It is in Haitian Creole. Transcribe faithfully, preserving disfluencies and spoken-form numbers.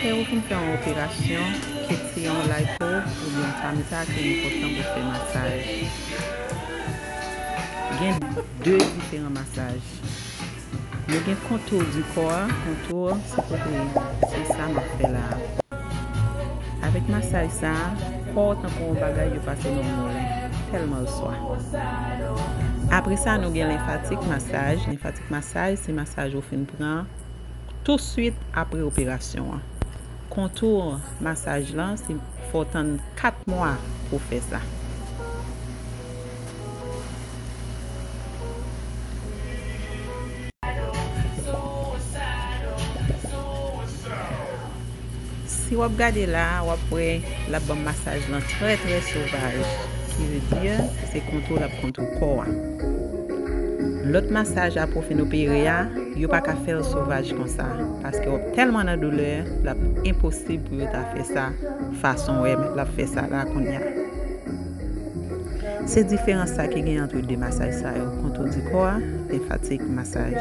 Lè ou fin fè yon operasyon, ke se yon lipo oubyen yon Tamizak, li enpòtan pou fè masaj. Gen de diferan masaj. Nou gen kontou di kò a, kontou se kote, se sa m ap fè la a. Avèk masaj sa a, kò w tankou yon bagay yo pase nan yon moulen, tèlman l swa. Apre sa, nou gen lenfatik masaj. Lenfatik masaj, se masaj ou fin pran touswit apre operasyon an. Kontou masaj lan, se fò w tann kat mwa pou w fè sa. Si w ap gade la, w ap wè l ap ban m masaj lan trè, trè sovaj. Ki vle di, se kontou l ap kontou kò a. Lòt masaj apre w fin opere a, yo pa ka fè l sovaj konsa, paske w ap tèlman nan doulè, l ap enposib pou yo ta fè sa fason w wè l ap fè sa la kounye a. Se diferans sa ki gen ant de masaj sa yo, kontou di kò a, lenfatik masaj.